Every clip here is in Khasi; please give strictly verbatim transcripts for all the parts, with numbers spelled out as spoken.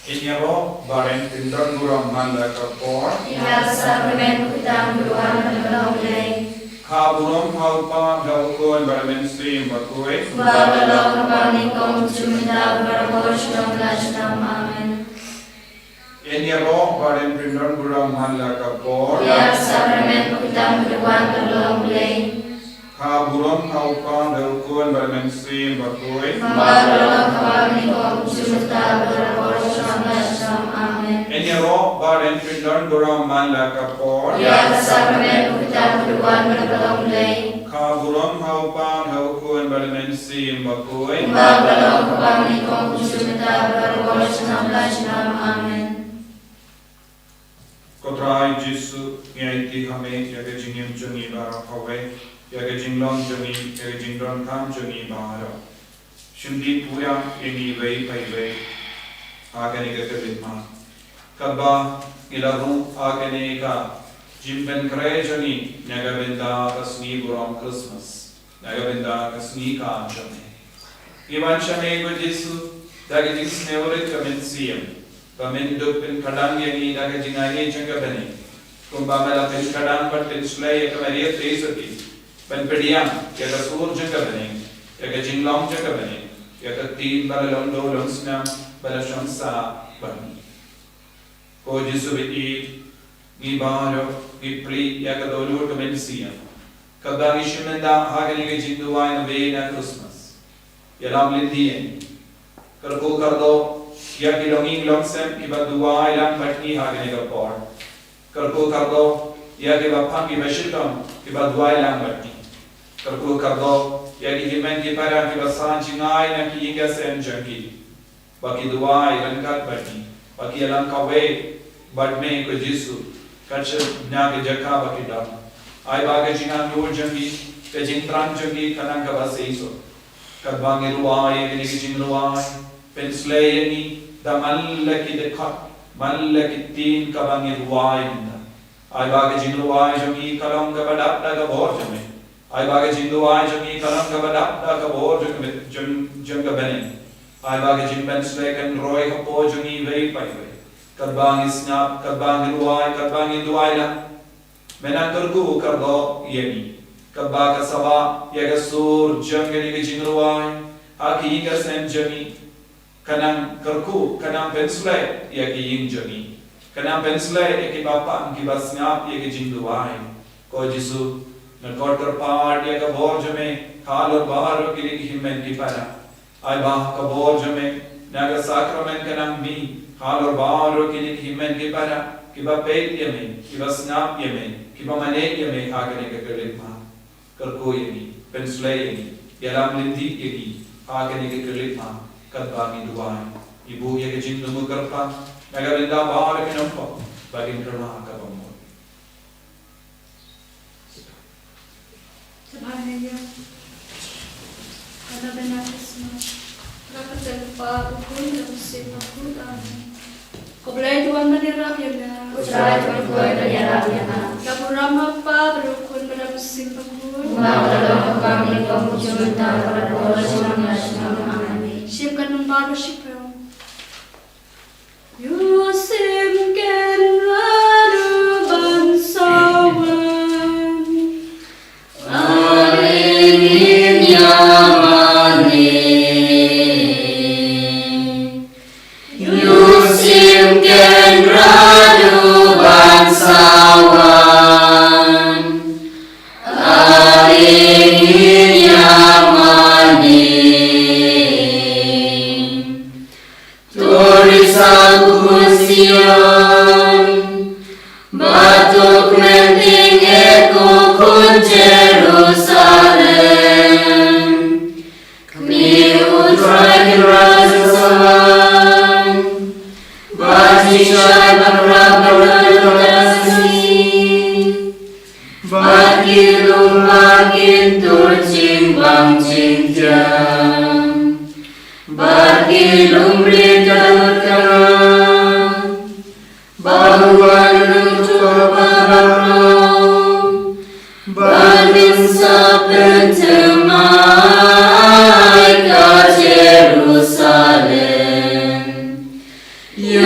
Ngin ïaroh ba ren pyndon burom man la ka por. Ïa ka sakramen u khyndai u kyrwan bad u Blei. Kha burom ha u Kpa, ha u Khun bad ha u Mynsiem Bakhuid. Kumba ka long, kaba nyngkong, mynta bad barabor, sha ïing la shnong. Amen. Ngin ïaroh ba ren pyndon burom man la ka por. Ïa ka sakramen u khyndai u kyrwan bad u Blei. Kha burom ha u Kpa, ha u Khun bad ha u Mynsiem Bakhuid. Kumba ka long, kaba nyngkong, mynta bad barabor, sha ïing la shnong. Amen. Ngin ïaroh ba ren pyndon burom man la ka por. Ïa ka sakramen u khyndai u kyrwan bad u Blei. Kha burom ha u Kpa, ha u Khun bad ha u Mynsiem Bakhuid. Kumba ka long, kaba nyngkong, mynta bad barabor, sha ïing la shnong. Amen. Ko Trai Jisu, ngi aiti ha me ïa ka jingim jong ngi baroh kawei, ïa ka jinglong jong ngi, ïa ka jingdonkam jong ngi baroh. Shim pura ïa ngi iwei pa iwei ha kane ka khyllipmat, kaba ngi la rung ha kane ka jingpynkhreh jong ngi na ka bynta ka sngi burom Christmas, na ka bynta ka sngi ka jong me. Ngi wan sha me, ko Jisu, da ka jingsngewrit ka mynsiem, ba men dup pynkhlaiñ ïa ngi da ka jingaiei jong ka bneng, kumba me la pynkhlaiñ bad pynshlei ïa ka Maria Theisotti, ban pdiang ïa ka sur jong ka bneng, ïa ka jinglong jong ka bneng, ïa ka ktien ba la long duh long snam, ba la shong sah bad ngi. Ko Jisu ba ïeit, ngi baroh ngi plie ïa ka dohnud ka mynsiem, kaba ngi shim mynta ha kane ka jingduwai na bynta Christmas. Ïalam lynti ïa ngi. Kyrkhu kyrdoh ïa ki longïing longsem kiba duwai lang bad ngi ha kane ka por. Kyrkhu kyrdoh ïa kiba pang kiba shitom kiba duwai lang bad ngi. Kyrkhu kyrdoh ïa ki hynmen ki para kiba sah jngai na ki ïing ki sem jong ki, ba ki duwai ryngkat bad ngi, ba ki ïalam kawei bad me, ko Jisu, kat shaba na ka jaka ba ki don. Ai ba ka jingangnud jong ki, ka jingthrang jong ki, kan nang kaba shisha. Katba ngi rwai ïa kane ka jingrwai, pynshlei ïa ngi da man la ki dkhot, man la ki ktien kaba ngi rwai mynta. Ai ba ka jingrwai jong ngi ka long kaba dap da ka bor jong me. Ai ba ka jingduwai jong ngi ka long kaba dap da ka bor jong, jong, jong ka bneng. Ai ba ka jingpynshlei kan roi hapoh jong ngi iwei pa iwei. Katba ngi sngap, katba ngi rwai, katba ngi duwai lang, men nang kyrkhu kyrdoh ïa ngi. Katba ka saba ïa ka sur jong kane ka jingrwai ha ki ïing ki sem jong ngi, kan nang kyrkhu, kan nang pynshlei ïa ki ïing jong ngi, kan nang pynshlei ïa kiba pang kiba sngap ïa ka jingduwai. Ko Jisu, nga khot kyrpad ïa ka bor jong me halor baroh kine ki hynmen ki para. Ai ba ka bor jong me na ka sakramen kan nang mih halor baroh kine ki hynmen ki para kiba peit ïa me, kiba sngap ïa me, kiba mane ïa me ha kane ka khyllipmat. Kyrkhu ïa ngi, pynshlei ïa ngi, ïalam lynti ïa ngi ha kane ka khyllipmat, katba ngi duwai. Ngi buh ïa ka jingthmu kyrpang na ka bynta baroh ki nongpop ba kin kylla ha kaba mut. Sha ba ngi ïa ka bynta Christmas. Ka kyrteng u Kpa, u Khun, bad u Mynsiem Bakhuid. Amen. Ko Blei, to wan ban ïarap ïa nga. Ko Trai, to wan ban ïarap ïa nga. Ka burom ha u Kpa, bad ha u Khun, bad ha u Mynsiem Bakhuid. Kumba ka long, kumba ka long, mynta, bad barabor, sha ïing la shnong. Amen. Shim ka num baroh shiphew. Ïoh shim kynrad u ban sawan. Are ngin ïa mane. Ïoh shim kynrad u ban sawan. Are ngin ïa mane. To risa khun Sion, bad to kmen tyngeh ko khun Jerusalem. Kmie, U Trai kynrad jong ka sawan, ba jingshai ba khraw ba la lyngngoh ka sngi. Bad ki lum ba kin tur jingbam jingthiang. Bad ki lum rit ka lut ka rang. Ba u wan u nongtuh ba baroh. Ban pynshah pynthymmai ka Jerusalem. Ïa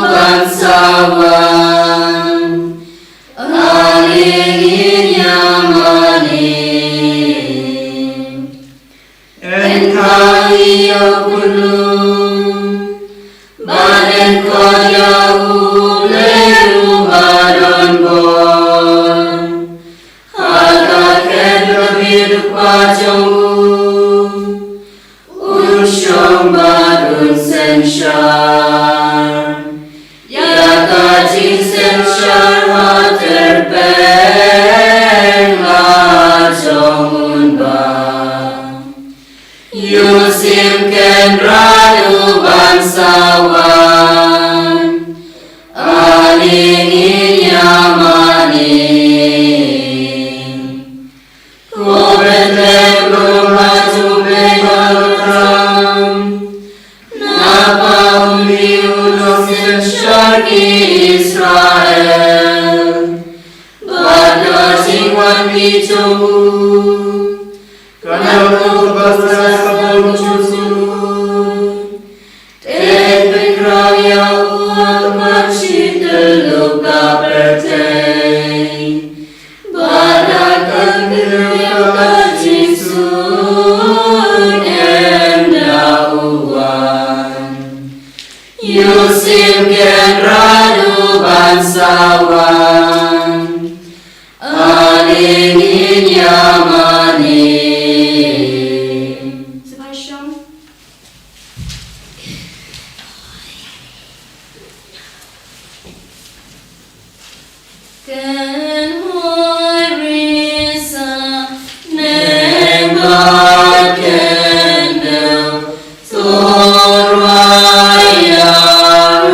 ban sa wan. Ale ngin ïa mane. Yn khang ïa u khyllung bad yn khot ïa u Blei uba don bor. Ha ka khet ka bit u Kpa jong u un shong bad un synshar ïa ka jingsynshar ha ter peng la jong un ba ïa u Syiem Kynrad u ban sa wan. Ale ngin ïa mane. Ko Bethlehem, ruh ha jong U Blei ka long tam, naba une u nongsynshar ki Israel. Bad ka jingwan mih jong u ka long kaba sngewbha jong u. Te pynkhraw ïa u ha khmat shi tyllup ka pyrthei. Bad da ka kyrteng ka jingsuk ynda u wan. Ïa u Syiem Kynrad u ban sa wan. Ale ngin ïa mane. Sngewbha shong. Kynhoi risa neng bad kyndew, to rwai ïa u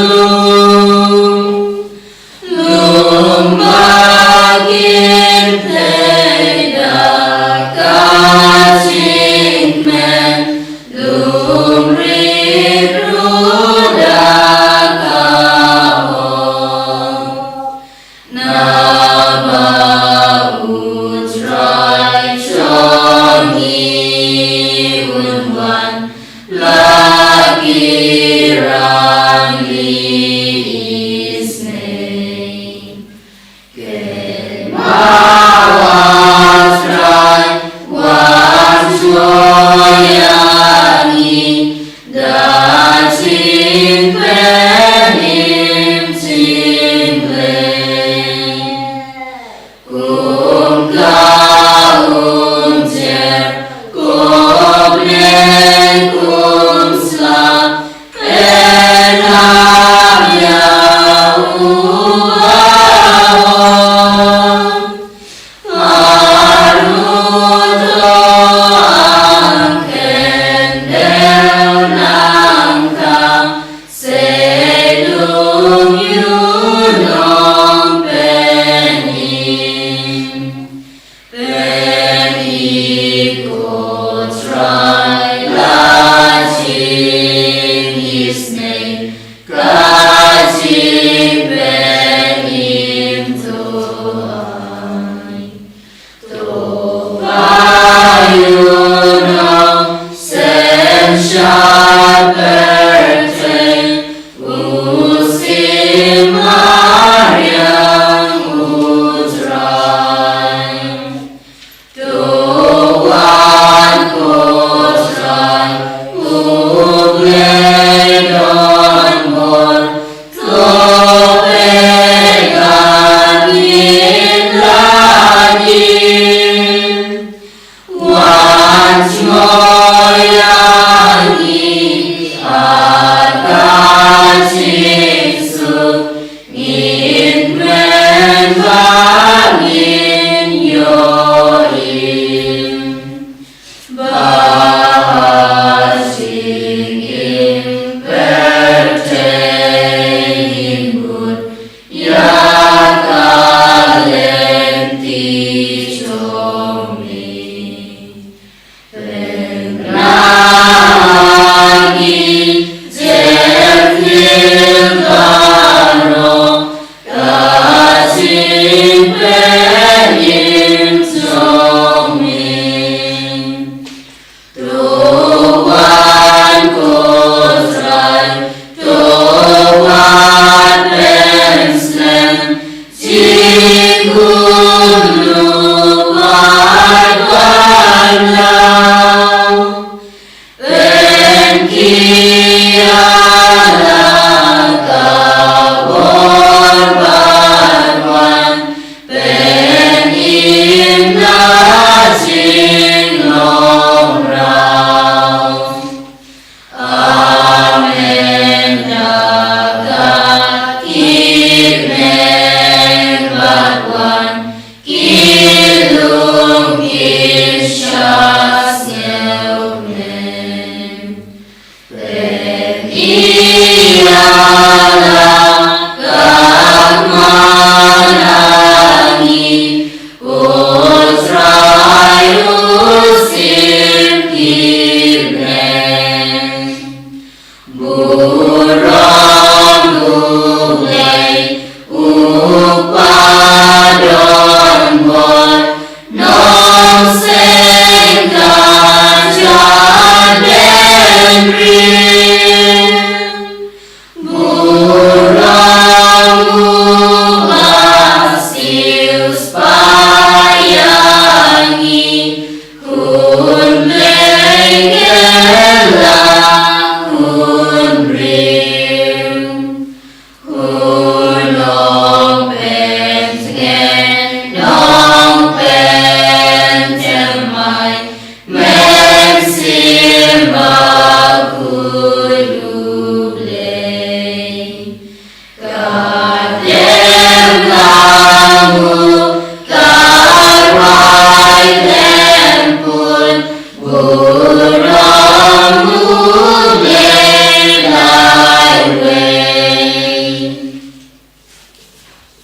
lum. Lum ba kin peit da ka jingkmen, lum rit ruh da ka hok. Naba U Trai jong ngi un wan la ki rangli isnei. Kynmaw, A Trai, wan sngewthuh ïa ngi da jingpynim jingblei. Kum ka umjer, kum ne kum sla, pynhap ïa u Baha. Haduh to ang khyndew nangta, Seh dum ïa u nongpynim. Pyni ko Trai la jingisynei, ka jingpynim to ai. To pynïoh noh synshar pyrthei, u Syiem mariang U Trai. To wan ko Trai, U Blei donbor, to peit ïa ngi la ki. Wan sngewthuh ïa ngi ha ka jingsuk, ngin kmen bad ngin ïohi. Ba ha jingim pyrthei ngin bud ïa ka lynti jong me. Pynbna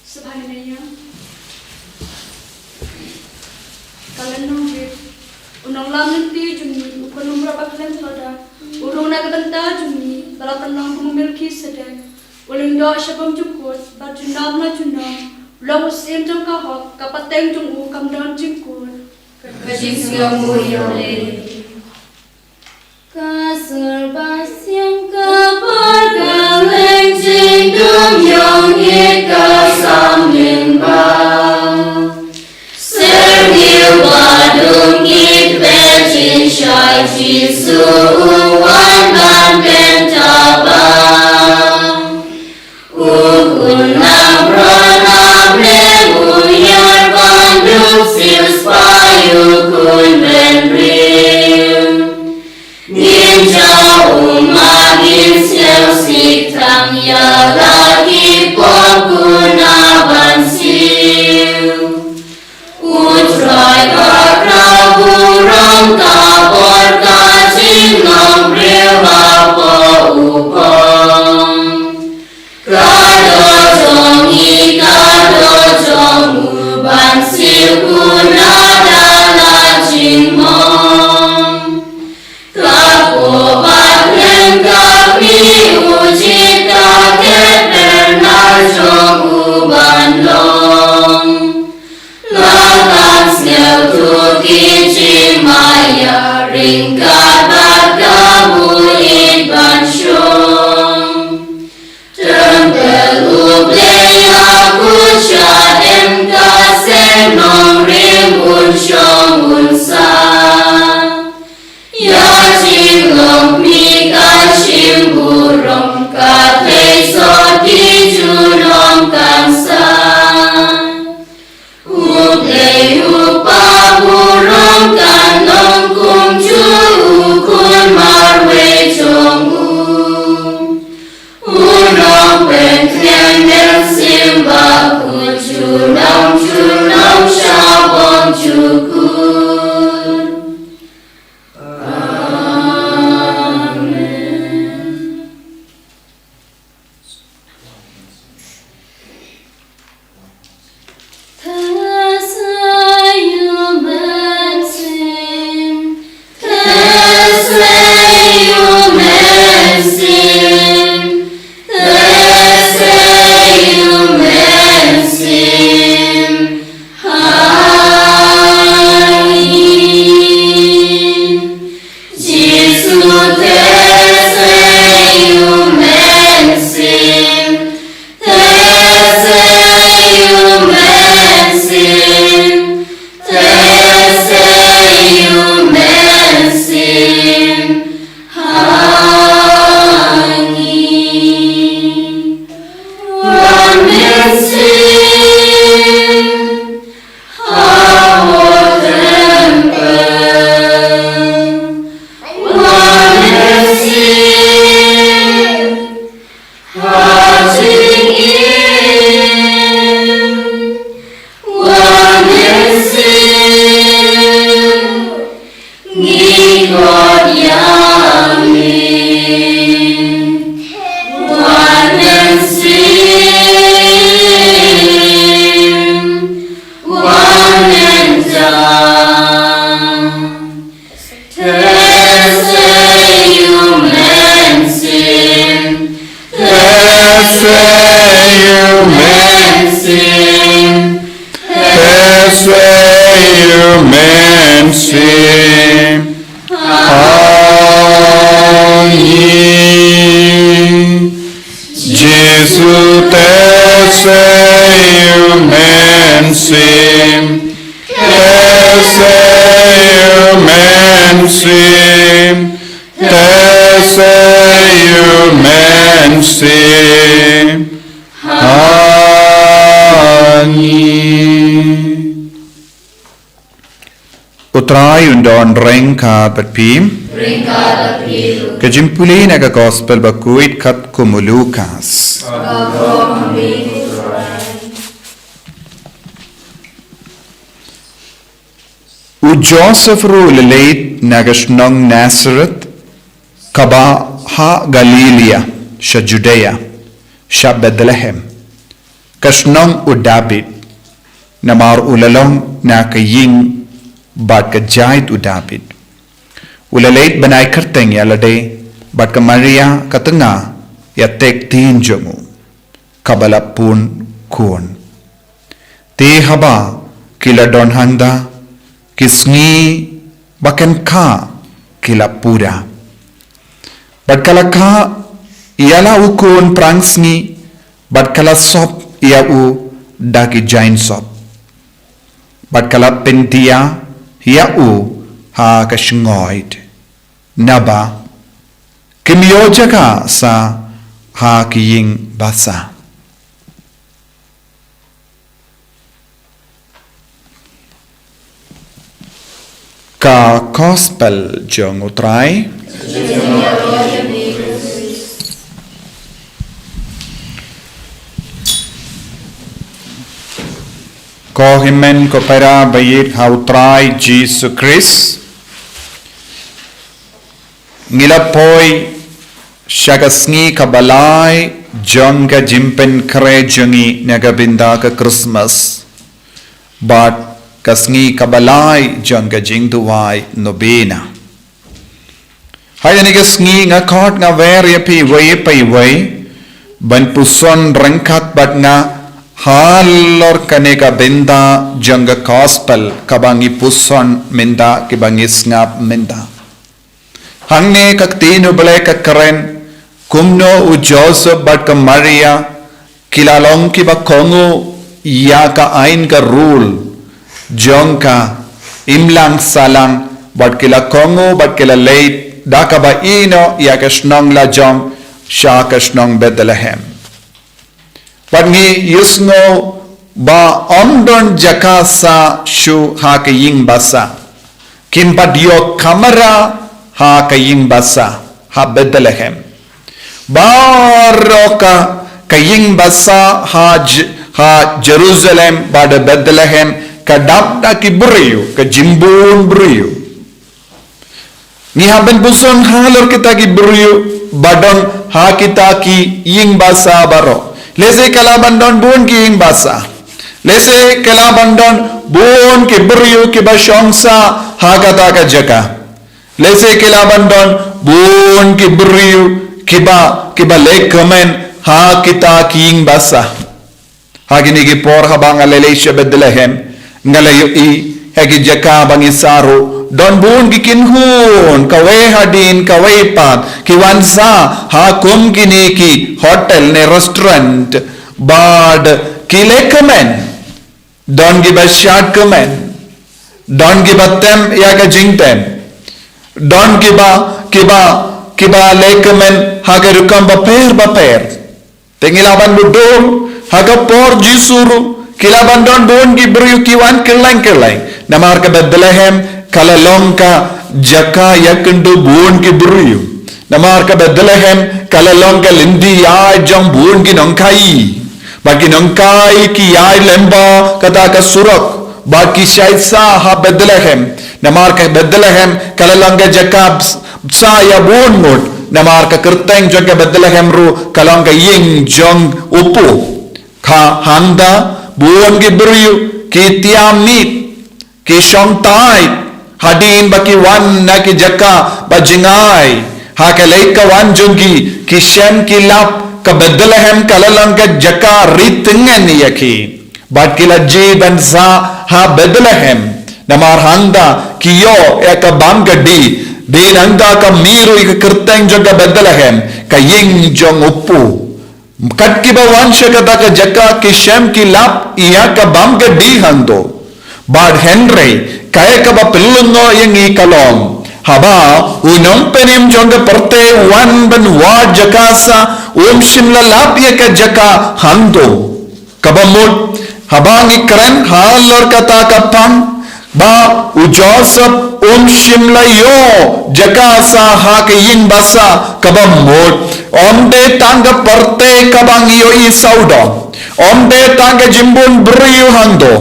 Sngewbha ïa. Ka lynnong wit. U nonglam lynti jong ngi, u kynrum bad khlem tyrda, u rung na ka bynta jong ngi, ba la pynlong kum u Melkisedek. U lyngdoh sha bymjukut, bad junom na junom, u long u syiem jong ka hok, ka pateng jong u kam don jingkut. Ka jingsngew mut ïa U Blei. Ka sur ba siang ka por ka leng jingdum ïong ïa ka song lyngba. Syrngiew ba dum ïa ka jingshai Jisu u wan ban pyntabang. U khun nang bron na bleng u ïar ban duk siewspah ïa u khun bynriew. Ngin jaw u ma ngin siew sik tang ïa la ki pop u na ban siew. U Trai ka khraw burom ka bor ka jinglong briew hapoh u pong. Ka doh jong ngi ka doh jong u ban siew u na da la jingmong. Ka poh ba khlem ka kmie u jied ka khet per na jong u ban long. La kan sngewthuh ki jingmaïa ryngkat bad ka buit ban shong. Tang tang U Blei ha kut sha em ka seng nongrim un shong un sah. Ïa jinglong kmie kan shim burom ka thei sot ki junom kan sah. U Blei u pa burom kan long kumjuh u khun marwei jong u. U long pynthiem mynsiem ba kut junom junom sha bymjukut. Amen. Jisu te sei u mynsiem, te sei u mynsiem, te sei u mynsiem ha ngi. Wan mynsiem ha u templ. Wan mynsiem ha jingim. Wan mynsiem ngi khot ïa me. Wan mynsiem, wan mynsiem. Te sei u mynsiem, te sei u mynsiem, te sei u mynsiem ha ngi. Jisu te sei u mynsiem, te sei u mynsiem, Ai un don ryngkat bad phi. Ka jingpule na ka gospel bakhuid katkum u Lukas. U Joseph ruh u la leit na ka shnong Nazareth, kaba ha Galilia, sha Judea, sha Bethlehem, ka shnong u David, namar u la long na ka ïing bad ka jaid u David. U la leit ban ai kyrteng ïa lade bad ka Maria ka tnga ïa tei ktien jong u, kaba la pun khun. Te haba ki la don hangta, ki sngi ba ken kha ki la pura. Bad ka la kha ïa la u khun prang sngi, bad ka la sop ïa u da ki jainsop. Bad ka la pyndia ïa u ha ka shngaiñ. Naba kim ïoh jaka sa ha ka ïing basa. Ka gospel jong u Trai. Ko hynmen ko para ba ïeit ha u Trai Jisu Khrist. Ngi la poi sha ka sngi kaba lai jong ka jingpynkhreh jong ngi na ka bynta ka Christmas, bad ka sngi kaba lai jong ka jingduwai novena. Ha kane ka sngi nga khot nga wer ïa phi iwei pa iwei ban puson ryngkat bad nga halor kane ka bynta jong ka gospel kaba ngi puson mynta, kiba ngi sngap mynta. Hangne ka ktien U Blei ka kren kumno u Joseph bad ka Maria ki la long kiba kohnguh ïa ka aiñ ka rule jong ka imlang sahlang, bad ki la kohnguh bad ki la leit da kaba ïehnoh ïa ka shnong lajong sha ka shnong Bethlehem. Bad ngi ïohsngew ba ym don jaka sa shuh ha ka ïing basa. Kim pat ïoh kamra ha ka ïing basa ha Bethlehem. Baroh ka, ka ïing basa ha J-, ha Jerusalem bad Bethlehem ka dap da ki briew, ka jingbun briew. Ngi hap ban puson halor kita ki briew ba don ha kita ki ïing basa baroh. Lehse ka lah ban don bun ki ïing basa. Lehse ka lah ban don bun ki briew kiba shong sah ha kata ka jaka. Lehse ka lah ban don bun ki briew kiba, kiba lehkmen ha kita ki ïing basa. Ha kine ki por haba nga la leit sha Bethlehem, nga la ïohi ha ki jaka ba ngi sah ruh don bun ki kynhun, kawei hadien kawei pat, ki wan sah ha kum kine ki hotel ne restaurant, bad ki lehkmen. Don kiba shad kmen, don kiba tem ïa ka jingtem, don kiba, kiba, kiba lehkmen ha ka rukom bapher bapher. Te ngi lah ban buh dor ha ka por Jisu ruh, ki lah ban don bun ki briew ki wan kylleng kylleng. Namar ka Bethlehem ka la long ka jaka ïakynduh bun ki briew. Namar ka Bethlehem ka la long ka lynti ïaid jong bun ki nongkhaïi. Bad ki nongkhaïi ki ïaid lyngba kata ka surok, bad ki shait sah ha Bethlehem. Namar ka Bethlehem ka la long ka jaka bs-, sah ïa bun ngut. Namar ka kyrteng jong ka Bethlehem ruh ka long ka ïing jong u pu. Ka hangta bun ki briew ki tiam miet, ki shong tight hadien ba ki wan na ki jaka ba jngai. Ha ka leit ka wan jong ki, ki shem ki lap ka Bethlehem ka la long ka jaka ri tngen ïa ki. Bad ki la jied ban sah ha Bethlehem. Namar hangta ki ïoh ïa ka bam ka dih. Dei nangta ka mih ruh ïa ka kyrteng jong ka Bethlehem, ka ïing jong u pu. Kat kiba wan sha kata ka jaka ki shem ki lap ïa ka bam ka dih hangto. Bad hynrei kaei kaba pynlyngngoh ïa ngi ka long, haba u nongpynim jong ka pyrthei u wan ban wad jaka sah, um shym la lap ïa ka jaka hangto. Kaba mut, haba ngi kren halor kata ka pang, Ba u Joseph um shym la ïoh jaka sah ha ka ïing basa kaba mut. Ym dei tang ka pyrthei kaba ngi ïohi sawdong. Ym dei tang ka jingbun briew hangto.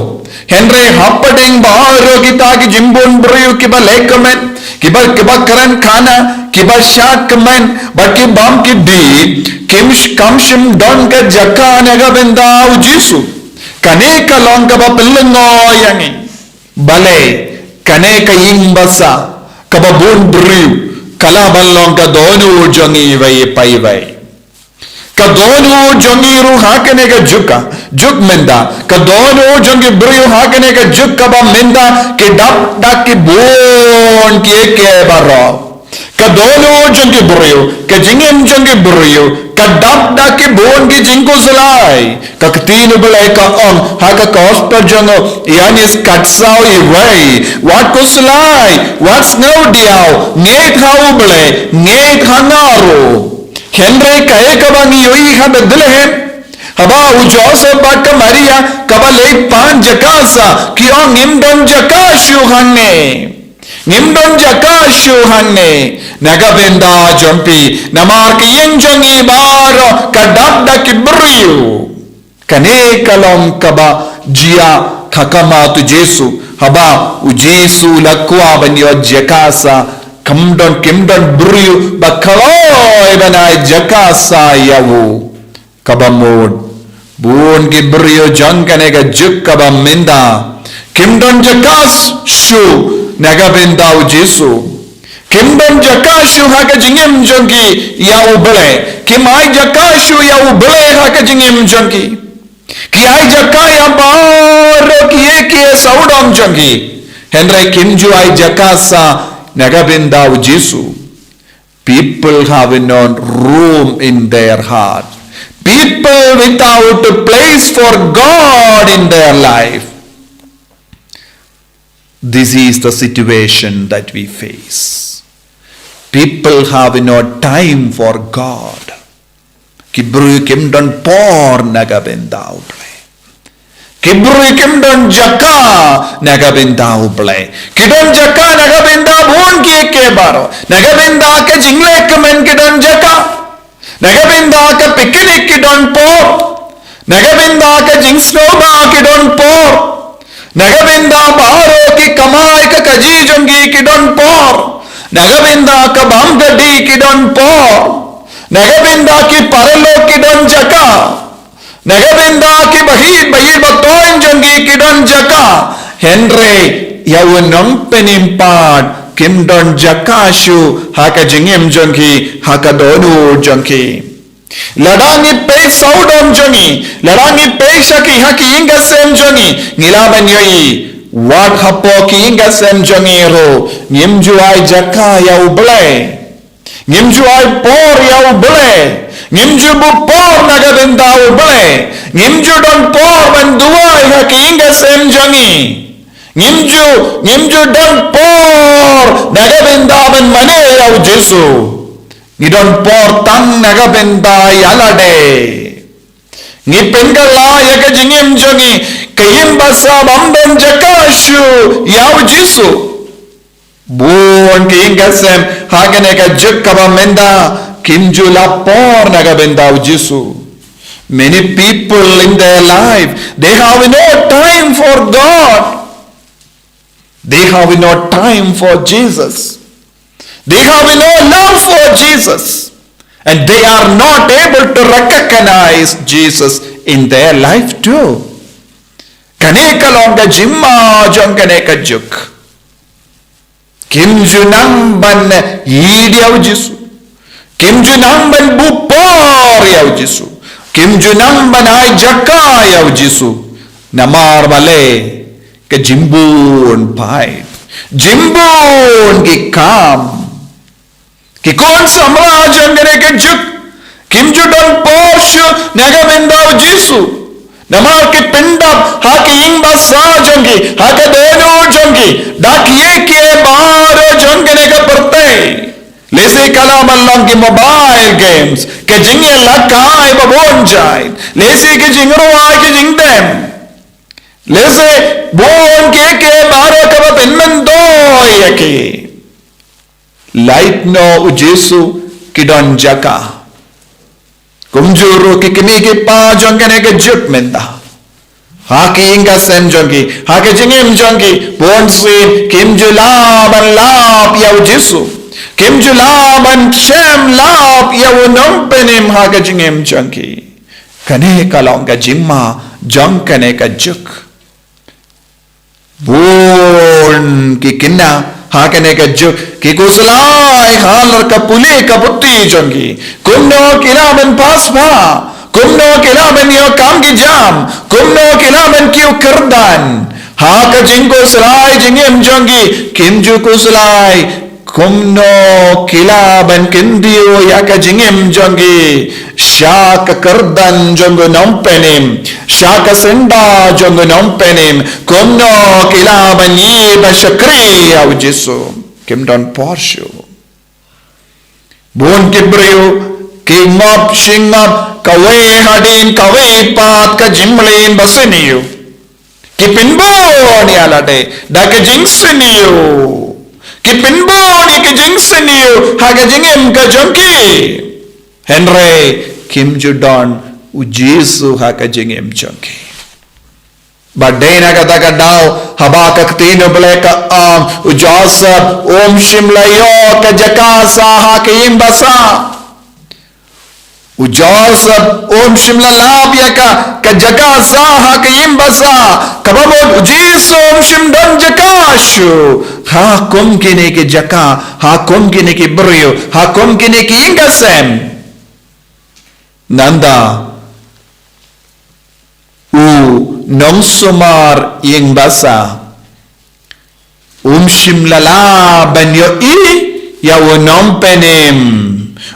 Hynrei hapdeng baroh kita ki jingbun briew kiba lehkmen, kiba, kiba kren khana, kiba shad kmen, bad ki bam ki dih, kim sh-, kam shym don ka jaka na ka bynta u Jisu. Kane ka long kaba pynlyngngoh ïa ngi. Balei, kane ka ïing basa kaba bun briew ka lah ban long ka dohnud jong ngi iwei pa iwei. Ka dohnud jong ngi ruh ha kane ka juk ka, juk mynta. Ka dohnud jong ki briew ha kane ka juk kaba mynta ki dap da ki bun kiei kiei baroh. Ka dohnud jong ki briew, ka jingim jong ki briew ka dap da ki bun ki jingkhuslai. Ka ktien u Blei ka ong ha ka gospel jong u Ïoannis khatsaw iwei, wat khuslai, wat sngewdiaw, ngeit ha u Blei, ngeit ha nga ruh. Hynrei kaei kaba ngi ïohi ha Bethlehem, haba u Joseph bad ka Maria kaba leit pan jaka sah, ki ong ngim don jaka shuh hangne. Ngim don jaka shuh hangne na ka bynta jong phi, namar ka ïing jong ngi baroh ka dap da ki briew. Kane ka long kaba jia ha khmat u Jisu, haba u Jisu u la kwah ban ïoh jaka sah, kim don, kim don briew ba khlaiñ ban ai jaka sah ïa u. Kaba mut, bun ki briew jong kane ka juk kaba mynta kim don jaka shuh na ka bynta u Jisu. Kim don jaka shuh ha ka jingim jong ki ïa u Blei. Kim ai jaka shuh ïa u Blei ha ka jingim jong ki. Ki ai jaka ïa baroh kiei kiei sawdong jong ki, hynrei kim ju ai jaka sah na ka bynta u Jisu. People have no room in their heart. People without a place for God in their life. This is the situation that we face. People have no time for God. Ki briew kim don por na ka bynta u Blei. Ki briew kim don jaka na ka bynta u Blei. Ki don jaka na ka bynta bun kiei kiei baroh. Na ka bynta ka jinglehkmen ki don jaka. Na ka bynta ka picnic ki don por. Na ka bynta ka jingsngewbha ki don por. Na ka bynta baroh ki kamai ka kajih jong ki ki don por. Na ka bynta ka bam ka dih ki don por. Na ka bynta ki paralok ki don jaka. Na ka bynta ki barit barit ba toiñ jong ki ki don jaka. Hynrei ïa u nongpynim pat kim don jaka shuh ha ka jingim jong ki, ha ka dohnud jong ki. Lada ngi peit sawdong jong ngi, lada ngi peit sha ki ha ki ïing ki sem jong ngi, ngi lah ban ïohi, wat hapoh ki ïing ki sem jong ngi ruh ngim ju ai jaka ïa u Blei. Ngim ju ai por ïa u Blei. Ngim ju buh por na ka bynta u Blei. Ngim ju don por ban duwai ha ki ïing ki sem jong ngi. Ngim ju, ngim ju don por na ka bynta ban mane ïa u Jisu. Ngi don por tang na ka bynta ïa lade. Ngi pynkylla ïa ka jingim jong ngi, ka ïing basa bym don jaka shuh ïa u Jisu. Bun ki ïing ki sem ha kane ka juk kaba mynta kim ju lap por na ka bynta u Jisu. Many people in their life, they have no time for God. They have no time for Jesus. They have no love for Jesus. And they are not able to recognize Jesus in their life too. Kane ka long ka jingma jong kane ka juk. Kim ju nang ban ïeit ïa u Jisu. Kim ju nang ban buh por ïa u Jisu. Kim ju nang ban ai jaka ïa u Jisu. Namar balei? Ka jingbun paid, jingbun ki kam. Ki khun samla jong kane ka juk kim ju don por shuh na ka bynta u Jisu. Namar ki pyndap ha ki ïing basa jong ki, ha ka dohnud jong ki da kiei kiei baroh jong kane ka pyrthei. Lehse ka lah ban long ki mobile games, ka jingïalehkai ba bun jait, lehse ki jingrwai ki jingdem. Lehse bun ki ki baroh kaba pynmyntoi ïa ki. Lait noh u Jisu, ki don jaka. Kumjuh ruh ki kmie ki kpa jong kane ka juk mynta, ha ki ïing ka sem jong ki, ha ka jingim jong ki, bun sien kim ju lah ban lap ïa u Jisu. Kim ju lah ban shem lap ïa u Nongpynim ha ka jingim jong ki. Kane ka long ka jingma jong kane ka juk. Bun ki kynnoh ha kane ka juk ki khuslai halor ka pule ka puthi jong ki. Kumno ki lah ban pass bha, kumno ki lah ban ïoh kam ki jam, kumno ki lah ban kiew kyrdan. Ha ka jingkhuslai jingim jong ki, kim ju khuslai kumno ki lah ban kyntiew ïa ka jingim jong ki sha ka kyrdan jong u Nongpynim, sha ka syndah jong u Nongpynim. Kumno ki lah ban ïoh ban shakri ïa u Jisu. Kim don por shuh. Bun ki briew ki ngop shi ngop, kawei hadien kawei pat ka jingmlien ba sniew. Ki pynbun ïa lade da ka jingsniew. Ki pynbun ïa ka jingsniew ha ka jingim ka jong ki. Hynrei kim ju don u Jisu ha ka jingim jong ki. Ba dei na kata ka daw haba ka ktien U Blei ka ong, u Joseph um shym la ïoh ka jaka sah ha ka ïing basa. U Joseph um shym la lap ïa ka, ka jaka sah ha ka ïing basa. Kaba mut u Jisu um shym don jaka shuh ha kum kine ki jaka, ha kum kine ki briew, ha kum kine ki ïing ka sem. Nangta u nongsumar ïing basa um shym la lah ban ïohi ïa u Nongpynim.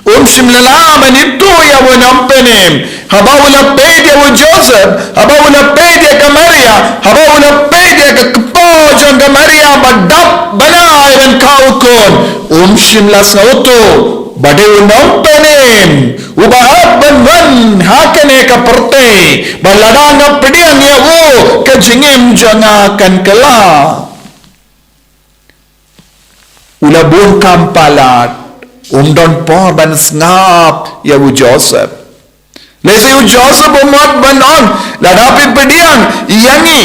Um shym la lah ban ithuh ïa u Nongpynim. Haba u la peit ïa u Joseph, haba u la peit ïa ka Maria, haba u la peit ïa ka kpoh jong ka Maria ba dap bnai ban khaw khun, um shym la sngewthuh ba dei u Nongpynim uba hap ban wan ha kane ka pyrthei, ba lada nga pdiang ïa u, ka jingim jong nga kan kylla. U la bun kam palat, um don por ban sngap ïa u Joseph. Lehse u Joseph um mut ban ong, lada phi pdiang ïa ngi,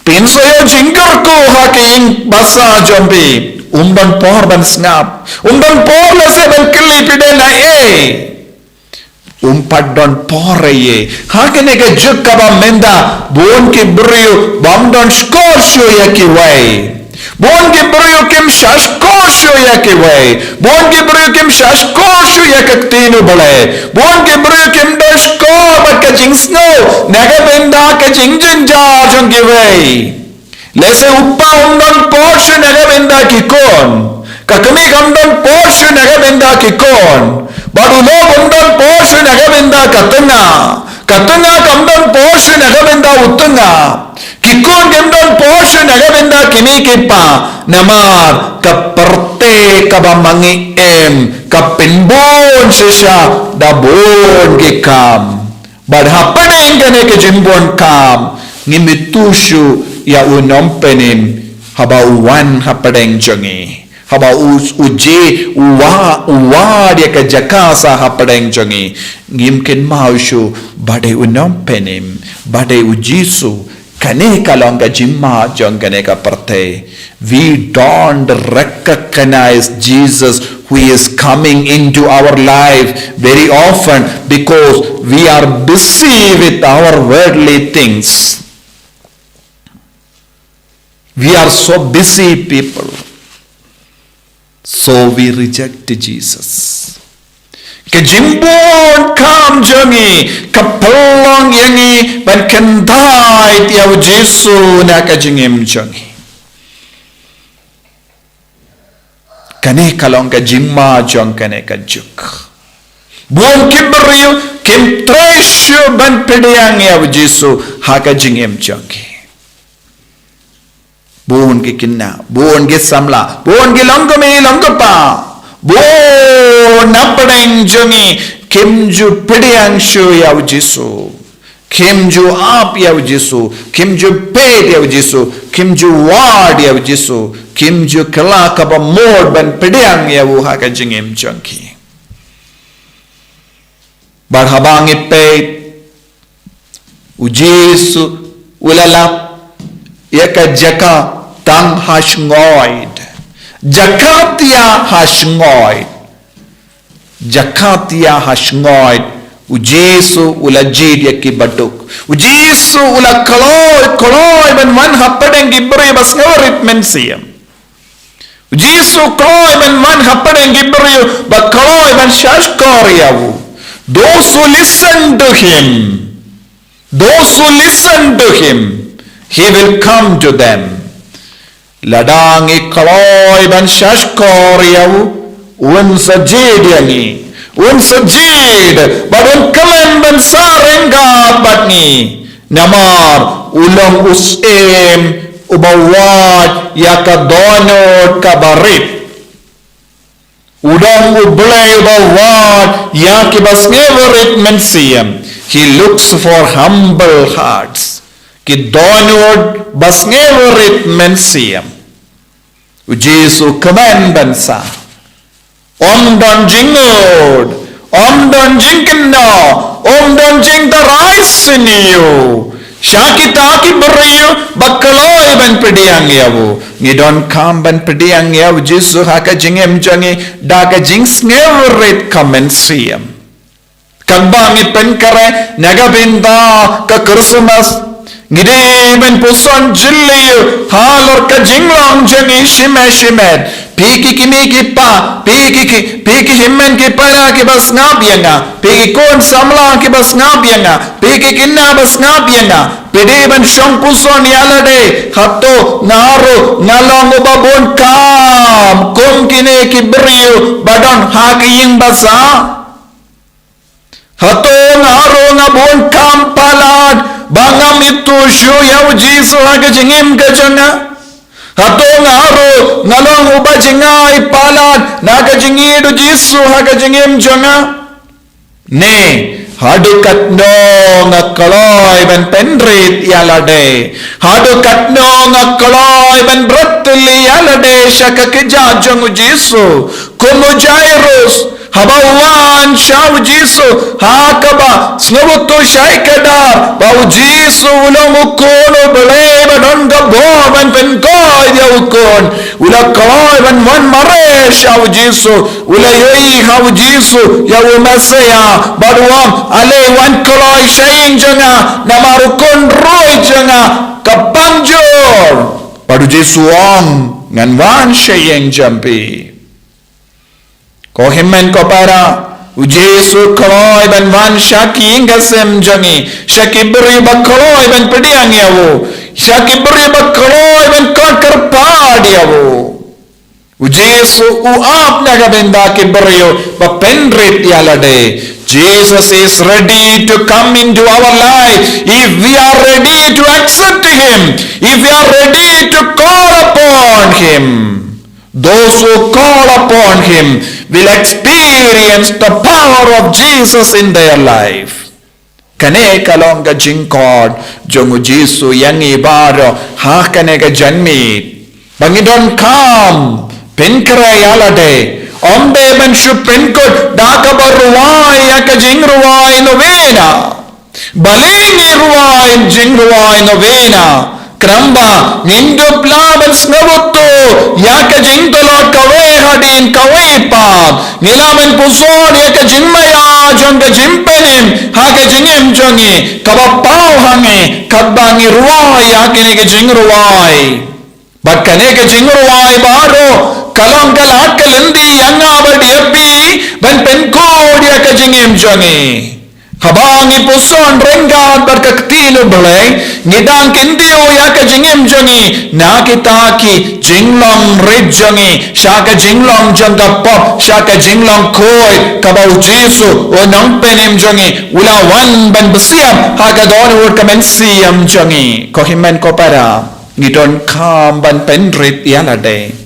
phin sa ïoh jingkyrkhu ha ka ïing basa jong phi. Um don por ban sngap. Um don por lehse ban kylli phi dei na ei. Um pat don por ei ei. Ha kane ka juk kaba mynta, bun ki briew bym don shkor shuh ïa kiwei. Bun ki briew kim shah shkor shuh ïa kiwei. Bun ki briew kim shah shkor shuh ïa ka ktien U Blei. Bun ki briew kim don shkor bad ka jingsngew na ka bynta ka jingjynjar jong kiwei. Lehse u kpa um don por shuh na ka bynta ki khun. Ka kmie kam don por shuh na ka bynta ki khun. Bad u lok um don por shuh na ka bynta ka tnga. Ka tnga kam don por shuh na ka bynta u tnga. Ki khun kim don por shuh na ka bynta kine ki kpa. Namar ka pyrthei kaba ma ngi im ka pynbun shisha da bun ki kam. Bad hapdeng kane ka jingbun kam, ngim ithuh shuh ïa u Nongpynim haba u wan hapdeng jong ngi. Haba u, u je, u wa, u wad ïa ka jaka sah hapdeng jong ngi, ngim kynmaw shuh ba dei u Nongpynim, ba dei u Jisu. Kane ka long ka jingma jong kane ka pyrthei. We don't recognize Jesus who is coming into our life very often because we are busy with our worldly things. We are so busy people. So we reject Jesus. Ka jingbun kam jong ngi ka pynlong ïa ngi ban kyntait ïa u Jisu na ka jingim jong ngi. Kane ka long ka jingma jong kane ka juk. Bun ki briew kim trei shuh ban pdiang ïa u Jisu ha ka jingim jong ki. Bun ki kynnoh, bun ki samla, bun ki longkmie longkpa, bun napdeng jong ngi kim ju pdiang shuh ïa u Jisu. Kim ju ap ïa u Jisu, kim ju peit ïa u Jisu, kim ju wad ïa u Jisu, kim ju kylla kaba mut ban pdiang ïa u ha ka jingim jong ki. Bad haba ngi peit, u Jisu u la lap ïa ka jaka tang ha sngoid. Jaka tia ha sngoid. Jaka tia ha sngoid. U Jisu u la jied ïa ki baduk. U Jisu u la kloi, kloi ban wan hapdeng ki briew ba sngewrit mynsiem. U Jisu kloi ban wan hapdeng ki briew ba kloi ban shahshkor ïa u. Those who listen to him, those who listen to him, he will come to them. Lada ngi kloi ban shahshkor ïa u, un sa jied ïa ngi. Un sa jied, bad un kmen ban sah ryngkat bad ngi. Namar u long u Syiem uba wad ïa ka dohnud kaba rit. U long U Blei uba wad ïa kiba sngewrit mynsiem. He looks for humble hearts. Ki dohnud ba sngewrit mynsiem. U Jisu kmen ban sah. Ym don jingngud, ym don jingkynnoh, ym don jingtharai sniew sha kita ki briew ba kloi ban pdiang ïa u. Ngi donkam ban pdiang ïa u Jisu ha ka jingim jong ngi da ka jingsngewrit ka mynsiem. Katba ngi pynkhreh na ka bynta ka Christmas, ngi dei ban puson jylliew halor ka jinglong jong ngi shimet shimet. Phi ki kmie ki kpa, phi ki, ki, phi ki hynmen ki para kiba sngap ïa nga, phi ki khun samla kiba sngap ïa nga, phi ki khynnah ba sngap ïa nga. Phi dei ban shong puson ïa lade, hato nga ruh nga long uba bun kam kum kine ki briew ba don ha ka ïing basa? Hato nga ruh nga bun kam palat ba ngam ithuh shuh ïa u Jisu ha ka jingim ka jong nga? Hato nga ruh nga long uba jngai palat na ka jingïeit u Jisu ha ka jingim jong nga? Ne, haduh katno nga kloi ban pynrit ïa lade? Haduh katno nga kloi ban bret ïa lade sha ka kjat jong u Jisu? Kum u Jairus, haba wan sha u Jisu ha kaba sngewthuh shai kdar ba u Jisu u long u Khun u Blei ba don ka bor ban pynkoit ïa u khun, u la kloi ban wan mareh sha u Jisu, u la ïohi ha u Jisu ïa u Messaïah bad u ong, ale wan kloi sha ïing jong nga, namar u khun ruh jong nga ka pang jur. Bad u Jisu u ong, ngan wan sha ïing jong phi. Ko hynmen ko para, u Jisu kloi ban wan sha ki ïing ka sem jong ngi, sha ki briew ba kloi ban pdiang ïa u, sha ki briew ba kloi ban khot kyrpad ïa u. U Jisu u ap na ka bynta ki briew ba pynrit ïa lade. Jesus is ready to come into our life if we are ready to accept him, if we are ready to call upon him. Those who call upon him will experience the power of Jesus in their life. Kane ka long ka jingkhot jong u Jisu ïa ngi baroh ha kane ka janmiet, ba ngi donkam pynkhreh ïa lade, ym dei ban shu pynkut da kaba rwai ïa ka jingrwai novena. Balei ngi rwai jingrwai novena? Khnang ba ngin dup lah ban sngewthuh ïa ka jingtlot kawei hadien kawei pat. Ngi lah ban puson ïa ka jingmaïa jong ka jingpynim ha ka jingim jong ngi, kaba paw ha ngi katba ngi rwai ïa kane ka jingrwai. Bad kane ka jingrwai baroh ka long ka lad ka lynti ïa nga bad ïa phi ban pynkut ïa ka jingim jong ngi. Haba ngi puson ryngkat bad ka ktien u Blei, ngi dang kyntiew ïa ka jingim jong ngi na kita ki jinglong rit jong ngi, sha ka jinglong jong ka pop, sha ka jinglong khuid kaba u Jisu u nongpynim jong ngi u la wan ban bsiam ha ka dohnud ka mynsiem jong ngi. Ko hynmen ko para, ngi donkam ban pynrit ïa lade.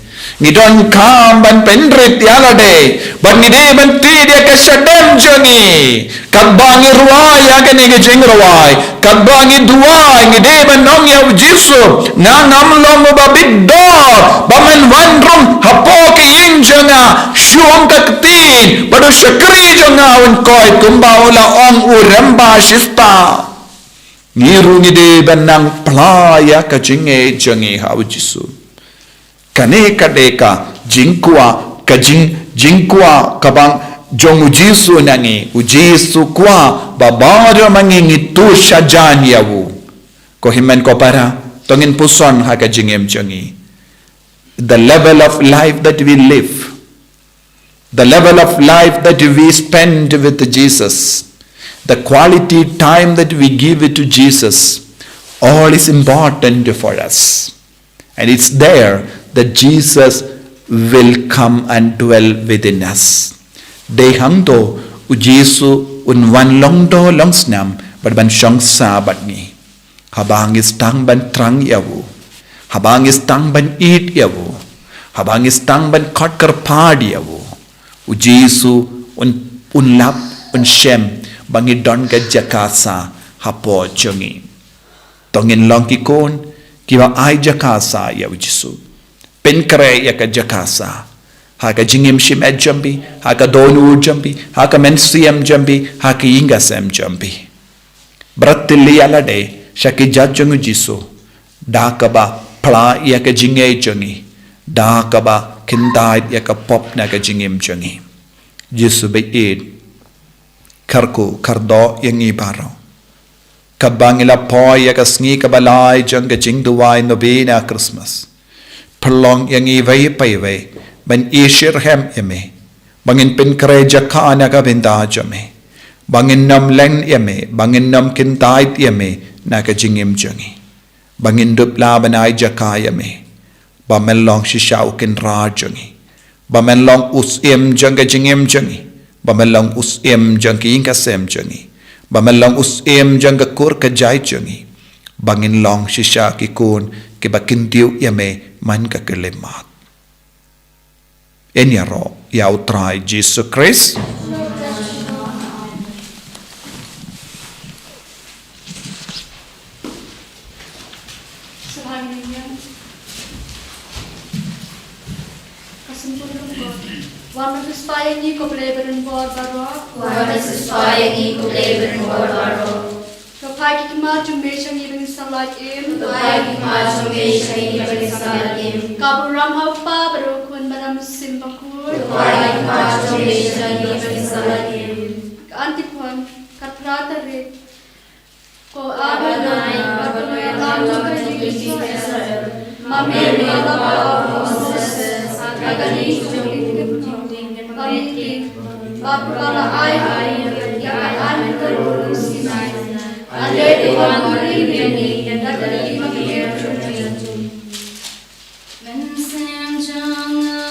Ngi donkam ban pynrit ïa lade, bad ngi dei ban tied ïa ka shadem jong ngi. Katba ngi rwai ïa kane ka jingrwai, katba ngi duwai, ngi dei ban ong ïa u Jisu, nga ngam long uba bit dor ba men wan rung hapoh ka ïing jong nga, shuh ka ktien, bad u shakri jong nga un koit, kumba u la ong u rymba shispah. Ngi ruh ngi dei ban nang pla ïa ka jingngeit jong ngi ha u Jisu. Kane ka dei ka jingkwah, ka jing, jingkwah kaba jong u Jisu na ngi, u Jisu kwah ba baroh ma ngi ngi tu shajan ïa u. Ko hynmen ko para, to ngin puson ha ka jingim jong ngi. The level of life that we live, the level of life that we spend with Jesus, the quality time that we give it to Jesus, all is important for us. And it's there that Jesus will come and dwell within us. Dei hangto u Jisu un wan long dor long snam bad ban shong sah bad ngi. Haba ngi sdang ban thrang ïa u, haba ngi sdang ban ïeit ïa u, haba ngi sdang ban khot kyrpad ïa u, u Jisu un, un lap, un shem ba ngi don ka jaka sah hapoh jong ngi. To ngin long ki khun kiba ai jaka sah ïa u Jisu. Pynkhreh ïa ka jaka sah ha ka jingim shimet jong phi, ha ka dohnud jong phi, ha ka mynsiem jong phi, ha ka ïing ka sem jong phi. Bret ïa lade sha ki jait jong u Jisu da kaba pla ïa ka jingngeit jong ngi, da kaba kyntait ïa ka pop na ka jingim jong ngi. Jisu ba ïeit, kyrkhu kyrdoh ïa ngi baroh. Katba ngi la poi ïa ka sngi kaba lai jong ka jingduwai novena Christmas, pynlong ïa ngi iwei pa iwei ban ïashitrhem ïa me, ba ngin pynkhreh jaka na ka bynta jong me, ba ngin nym leng ïa me, ba ngin nym kyntait ïa me na ka jingim jong ngi, ba ngin dup lah ban ai jaka ïa me, ba men long shisha u kynrad jong ngi, ba men long u syiem jong ka jingim jong ngi, ba men long u syiem jong ka ïing ka sem jong ngi, ba men long u syiem jong ka kur ka jait jong ngi, ba ngin long shisha ki khun kiba kyntiew ïa me man ka khyllipmat. Yn ïaroh ïa u Trai Jisu Khrist. Wan ban pynspah ïa ngi ko Blei ba don bor baroh. Wan ban pynspah ïa ngi ko Blei ba don bor baroh. To phai ki khmat jong me sha ngi ba ngin sa lait im. To phai ki khmat jong me sha ngi ba ngin sa lait im. Ka burom ha u Kpa bad u Khun bad ha u Mynsiem Bakhuid. To phai ki khmat jong me sha ngi ba ngin sa lait im. Ka antiphon, ka phra tarik. Ko Adonai, bad ko Ïalam jong ka ïing Israel, ma me ruh la ba ong ha u Moses ha ka kti jong u Kynrad, ba me ïa, bad ba la ai ha u ïa ka aiñ ha ka ri Sinai. Ale te wan ïa ngi da ka ri ba me ïa. Mynsiem jong nga,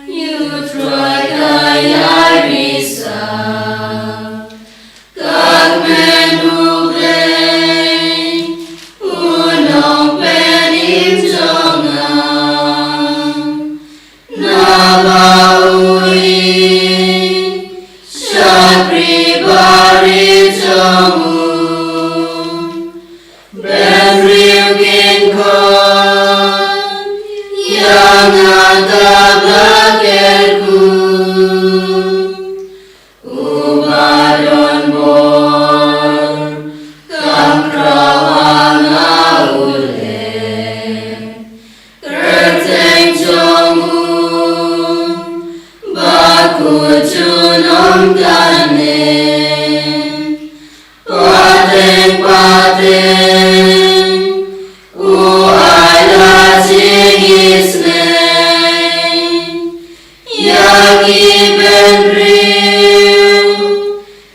ïa u Trai ka ïai risa. Ka kmen U Blei, u nongpynim jong nga. Naba u ïeit shakri barit jong u, bynriew kin khot ïa nga kaba kyrkhu. Uba don bor, kam khraw ha nga u leh. Kyrteng jong u, ba kut junom kane. Pateng pateng, u ai la jingisynei ïa ki bynriew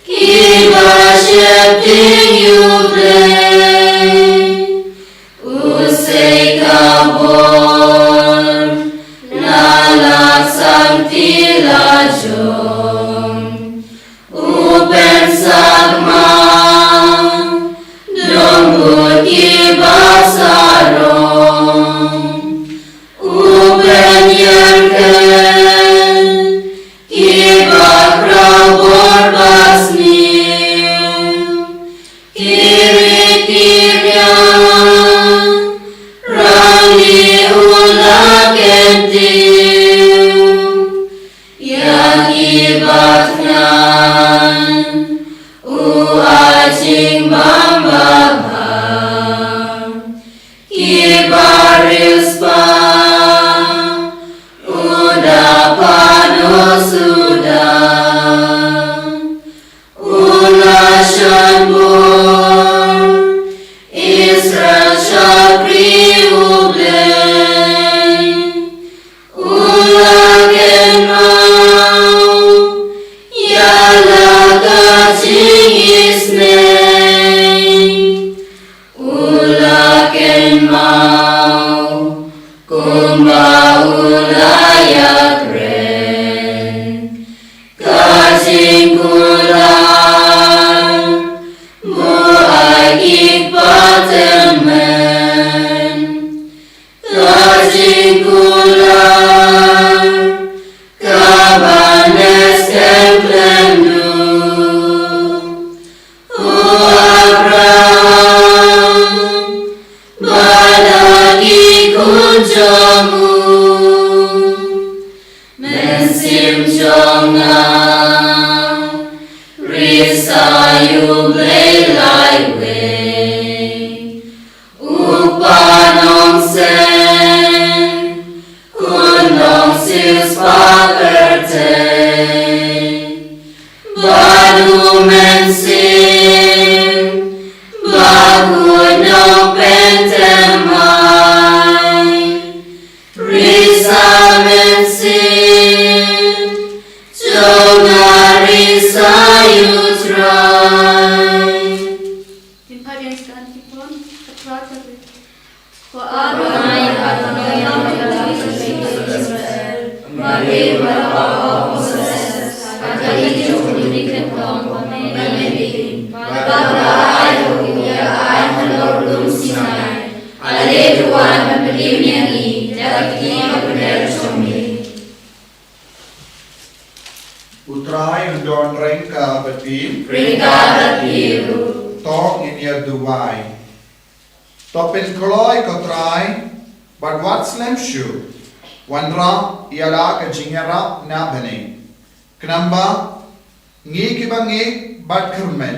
kiba sheptieng ïa U Blei. U sei ka bor na la sangti la jong. U pynsakma don bun kiba sarong. U Ki batngan u ai jingbam babha, ki bariewspah u da pyndonkam suda. U la shan bor Israel shakri U Blei. U la kynmaw ïa la ka jingisynei. U la kynmaw kumba u la ïakren. Ka jingkular ba ai ki pateng men. Ka jingkular kaba neh skhem khlem duh. U Abraham bad ki khun jong u. Mynsiem jong nga, risa ïa U Blei laiwei. U Kpa Nongseng, Khun Nongsiewspah pyrthei. Bad U Mynsiem Bakhuid Nongpynthymmai. Risa mynsiem jong nga, risa ïa U Trai. Kin phai biang sha ka kti pon, ka Trai ka ri. Ko Abraham, U Trai un don ryngkat bad phi. Ryngkat bad phi ruh. To ngin ïa duwai. To pynkloi ko Trai, bad wat slem shuh. Wanrah ïa la ka jingïarap na bneng. Khnang ba ngi kiba ngeit bad kyrmen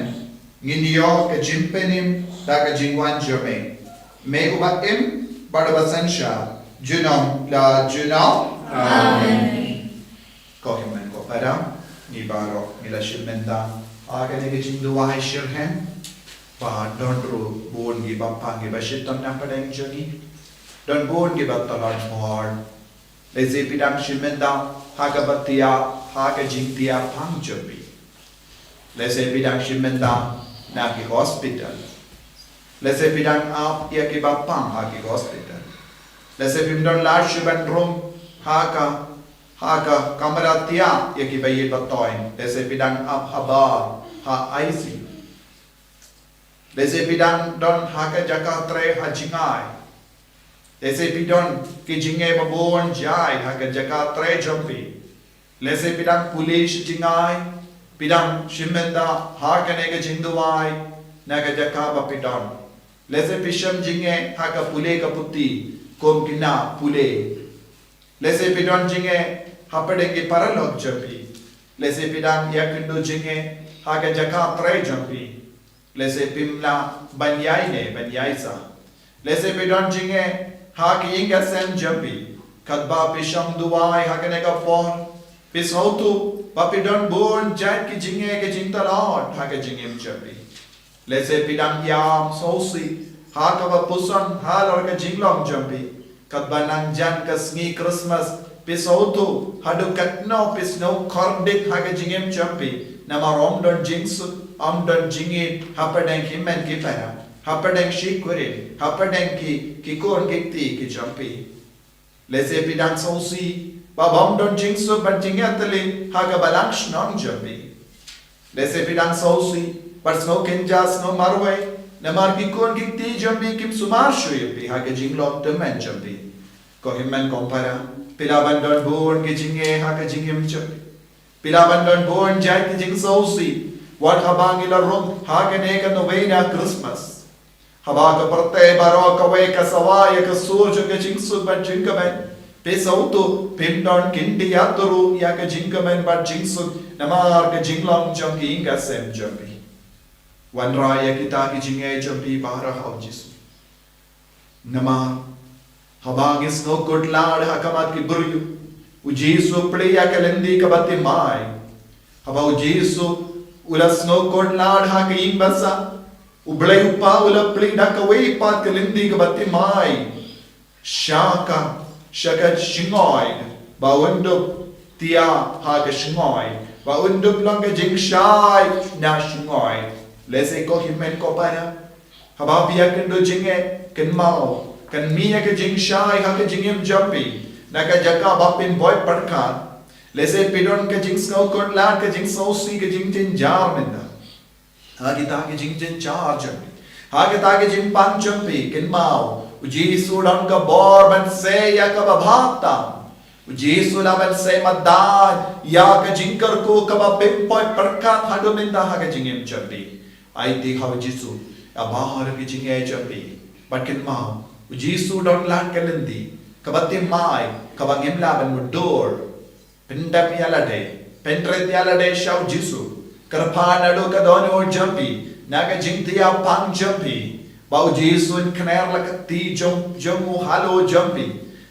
ngin ïoh ka jingpynim da ka jingwan jong me. Me uba im bad uba synshar, junom la junom. Amen. Ko hynmen ko para, ngi baroh ngi la shim bynta ha kane ka jingduwai shitrhem. Ba don ruh bun kiba pang, kiba shitom na pdeng jong ngi. Don bun kiba tlot bor. Lehse phi dang shim bynta ha kaba thiah ha ka jingthiah pang jong phi. Lehse phi dang shim bynta na ki hospital. Lehse phi dang ap ïa kiba pang ha ki hospital. Lehse phim don lad shuh ban rung ha ka, ha ka kamra thiah ïa kiba ïeit ba toiñ. Lehse phi dang ap habar ha I C U. Lehse phi dang don ha ka jaka trei ha jingai. Lehse phi don ki jingai ba bun jait ha ka jaka trei jong phi. Lehse phi dang pule shi jingai, phi dang shim bynta ha kane ka jingduwai na ka jaka ba phi don. Lehse phi shem jingai ha ka pule ka puthi kum ki nongpule. Lehse phi don jingai hapdeng ki paralok jong phi. Lehse phi dang ïakynduh jingai ha ka jaka trei jong phi. Lehse phim lah ban ïaineh ban ïaisah. Lehse phi don jingai ha ki ïing ki sem jong phi. Katba phi shong duwai ha kane ka por, phi sngewthuh ba phi don bun jait ki jingai ki jingtlot ha ka jingim jong phi. Lehse phi dang ïam sngewsih ha kaba puson halor ka jinglong jong phi. Katba nangjan ka sngi Christmas, phi sngewthuh haduh katno phi sngew kordit ha ka jingim jong phi. Namar ym don jingsuk, ym don jingïeit hapdeng hynmen ki para, hapdeng shi kurim, hapdeng ki, ki khun ki kti ki jong phi. Lehse phi dang sngewsih ba ym don jingsuk bad jingïatylli ha ka balang shnong jong phi. Lehse phi dang sngewsih bad sngew kynja sngew marwei namar ki khun ki kti jong phi kim sumar shuh ïa phi ha ka jinglong tymmen jong phi. Ko hynmen ko para, phi lah ban don bun ki jingai ha ka jingim jong phi. Phi lah ban don bun jait ki jingsngewsih wat haba ngi la rung ha kane ka novena Christmas. Haba ka pyrthei baroh kawei ka sawa ïa ka sur jong ka jingsuk bad jingkmen, Phi sngewthuh, phim don kyndiat ruh ïa ka jingkmen bad jingsuk namar ka jinglong jong ki ïing ka sem jong phi. Wanrah ïa kita ki jingeh jong phi baroh ha u Jisu. Namar haba ngi sngewkhuslai ha khmat ki briew, u Jisu u plie ïa ka lynti kaba thymmai. Haba u Jisu u la sngewkhuslai ha ka ïing basa, u Blei u Kpa u la plie da kawei pat ka lynti kaba thymmai sha ka, sha ka shngoi, ba un dup thiah ha ka shngoi, ba un dup long ka jingshai na shngoi. Lehse ko hynmen ko para, haba phi ïakynduh jingeh, kynmaw, kan mih ïa ka jingshai ha ka jingim jong phi na ka jaka ba phin poi pyrkhat. Lehse phi don ka jingsngewkhuslai, ka jingsngewsih, ka jingjynjar mynta. Ha kita ki jingjynjar jong phi, ha kita ki jingpang jong phi, kynmaw, u Jisu u don ka bor ban sei ïa kaba bha tam. U Jisu u lah ban sei madan ïa ka jingkyrkhu kaba phim poi pyrkhat haduh mynta ha ka jingim jong phi. Aiti ha u Jisu ïa baroh ki jingeh jong phi. Bad kynmaw, u Jisu u don lad ka lynti kaba thymmai kaba ngim lah ban mutdur. Pyndem ïa lade, pynrit ïa lade sha u Jisu. Kyrpad naduh ka dohnud jong phi, na ka jingthiah pang jong phi, ba u Jisu un kner la ka kti jong, jong u halor jong phi.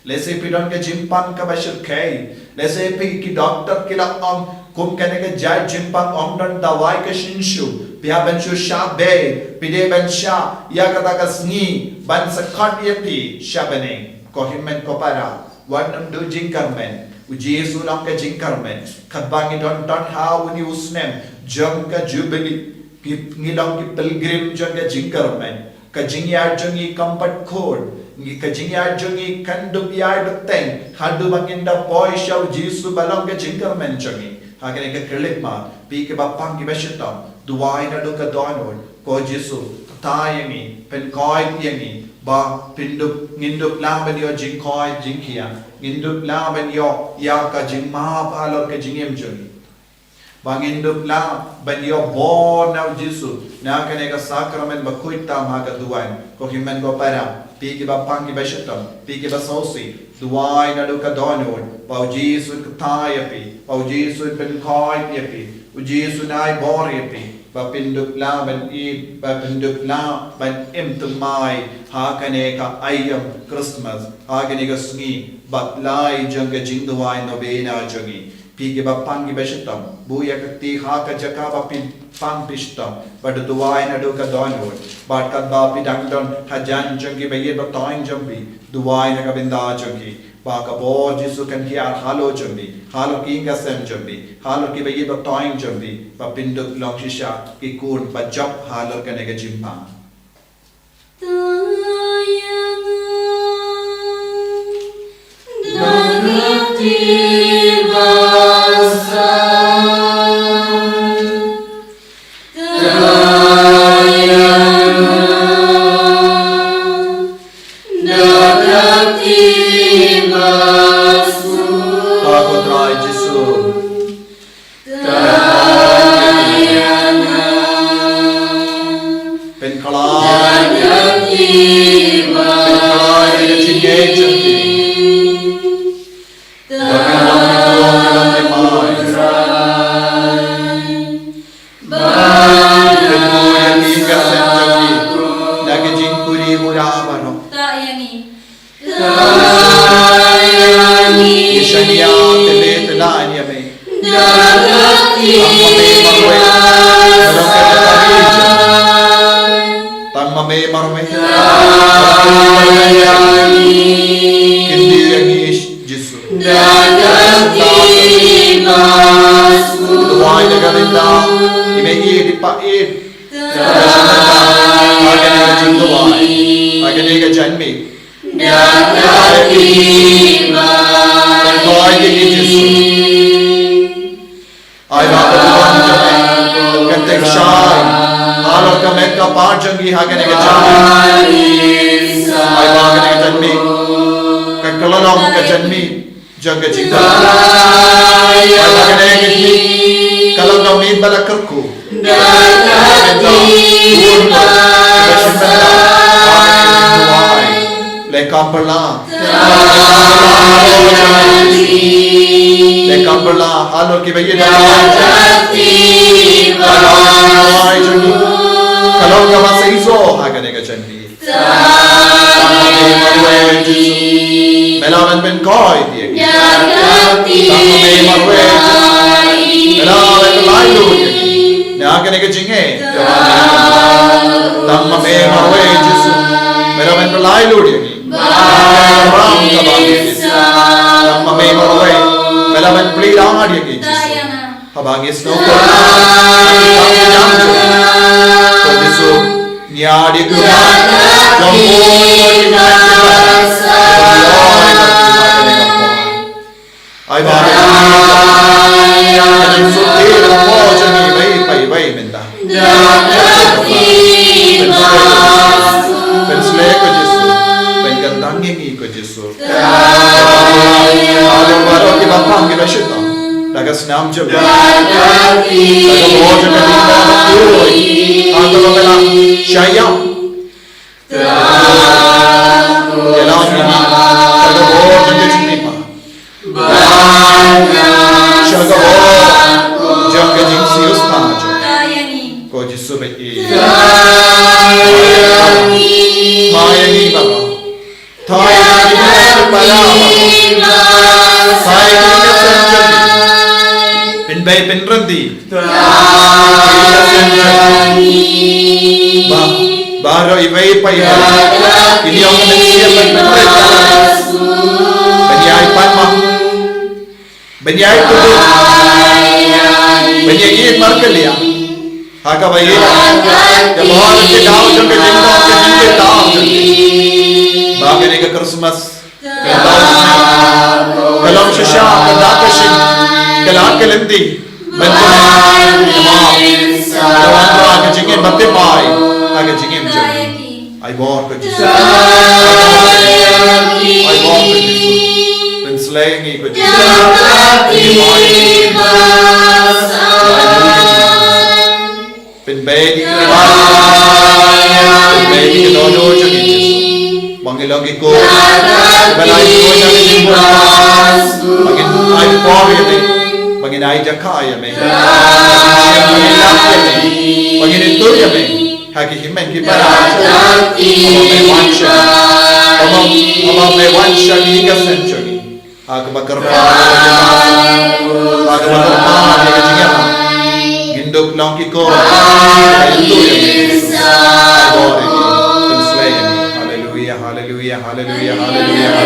Lehse phi don ka jingpang kaba shyrkhei. Lehse phi, ki doktor ki la ong, kum kane ka jait jingpang ym don dawai ka shynshun. Phi hap ban shu shah beit, phi dei ban shah ïa kata ka sngi ban sa khot ïa phi sha bneng. Ko hynmen ko para, wat nym duh jingkyrmen. U Jisu u long ka jingkyrmen. Katba ngi don don ha une u snem jong ka Jubili, ngi, ngi long ki pilgrim jong ka jingkyrmen. Ka jingïaid jong ngi kam pat khun. Ngi, ka jingïaid jong ngi kan dup ïaid bteng haduh ba ngin da poi sha u Jisu ba long ka jingkyrmen jong ngi. Ha kane ka Christmas, phi kiba pang kiba shitom, duwai naduh ka dohnud. Ko Jisu, kata ïa ngi, pynkhuid ïa ngi, ba phin dup, ngin dup lah ban ïoh jingkhuid jingkhiah, ngin dup lah ban ïoh ïa ka jingmap halor ka jingim jong ngi. Ba ngin dup lah ban ïoh bor na u Jisu na kane ka sakramen ba khuid tam ha ka duwan. Ko hynmen ko para, phi kiba pang kiba shitom, phi kiba sngewsih, duwai naduh ka dohnud, ba u Jisu un khuid ïa phi, ba u Jisu un pynkhuid ïa phi, u Jisu un ai bor ïa phi, ba phin dup lah ban ïeit, ba phin dup lah ban im thymmai ha kane ka aïom Christmas, ha kane ka sngi ba lai jong ka jingduwai novena jong ngi. Phi kiba pang kiba shitom, buh ïa ka kti ha ka jaka ba phi pang phi shitom, bad duwai naduh ka dohnud. Bad katba phi dang don hajan jong kiba ïeit ba thoiñ jong phi, duwai na ka bynta jong ki, ba ka bor Jisu kan hiar halor jong phi, halor ki ïing ka sem jong phi, halor kiba ïeit ba thoiñ jong phi, ba phin dup long shisha ki khun ba jop halor kane ka jingpang. Ka ko Trai Jisu. Pynkylla. Pynkylla ïa ka jingngeit jong ki. Ba kan long ki tuong, kan long ki mai. Pynkylla ïa ki ïing ka sem jong ki. Da ka jingkhuslai baroh. Ngi shaniah, te leh te lah ïa me. Tang ma me marwei. Tang ma me marwei. Kyndit ïa ngi Jisu. Duwai na ka bynta i mei i di pa i. Ha kane ka jingduwai, ha kane ka janmiet. Pynkylla ïa ngi Jisu. Ai ba ka duwai jong ngi kan teng shai halor ka met ka par jong ngi ha kane ka janmiet. Ai ba kane ka janmiet kan kylla long ka janmiet jong ka jingduwai. Ai ba kane ka janmiet kan long ka miet ba la kyrkhu. Leh kam pynlah. Te kam bylla halor kiba ïeit. Ka long kaba seisoh ha kane ka jingim. Tang ma me marwei Jisu. Me lah ban pynkoi ïa ki. Tang ma me marwei Jisu. Me lah ban pyllait lut ïa ki. Na kane ka jingeh. Tang ma me marwei Jisu. Me lah ban pyllait lut ïa ki. Ram ka ba ngi. Tang ma me marwei. Me lah ban plie ïa ki Jisu. Haba ngi sngewthuh. Ko Jisu. Nia di ku. Jong u. Ai ba. Kan suk ti ko jong ngi bai bai bai mynta. Pynsleh ko Jisu. Pynkyntang ïa ngi ko Jisu. Alo baroh kiba pang kiba shitom. Da ka snam jong. Da ka bor jong ka ding ba. Alo ba la. Shayam. Ïalam ïa ngi. Da ka bor jong ka jingmihpat. Sha ka bor jong ka jingsiewspah jong. Ko Jisu ba ïeit. Thaw ïa ngi baroh. Thaw ïa ngi baroh. Thaw ïa ngi baroh. Pynbeit pynryntih. Ba, baroh iwei pa iwei. Kine ong ban ïa ban pynryntih. Ban ïai pan ma. Ban ïai tuh. Ban ïai ïeit markylliang. Ha kaba ïeit. Ka bor ka daw jong ka jingdon ka jingdon daw jong. Ba kane ka Christmas. Ka long shisha, ka da ka shin, ka la ka lynti. Ban ka ma, ka wan ka jingim ba tip ai, ha ka jingim jong. Ai bor ka Jisu. Ai bor ka Jisu. Pynsleh ngi ka Jisu. Pynbeit ïa ki, pynbeit ïa ki dohnud jong ngi Jisu. Ba ngin long ki kur kiba lai khuid ha ka jingpyrkhat. Ba ngin ai por ïa me. Ba ngin ai jaka ïa me. Ba ngin lap ïa me. Ba ngin ïathuh ïa me ha ki hynmen ki para. Ba me wan sha, ba me wan sha ki ïing ka sem jong ngi. Ha kaba kyrpad, ha kaba kyrpad ïa ka jingïalang. Ngin dup long ki kur. Haleluya. Haleluya, haleluya, haleluya, haleluya, haleluya.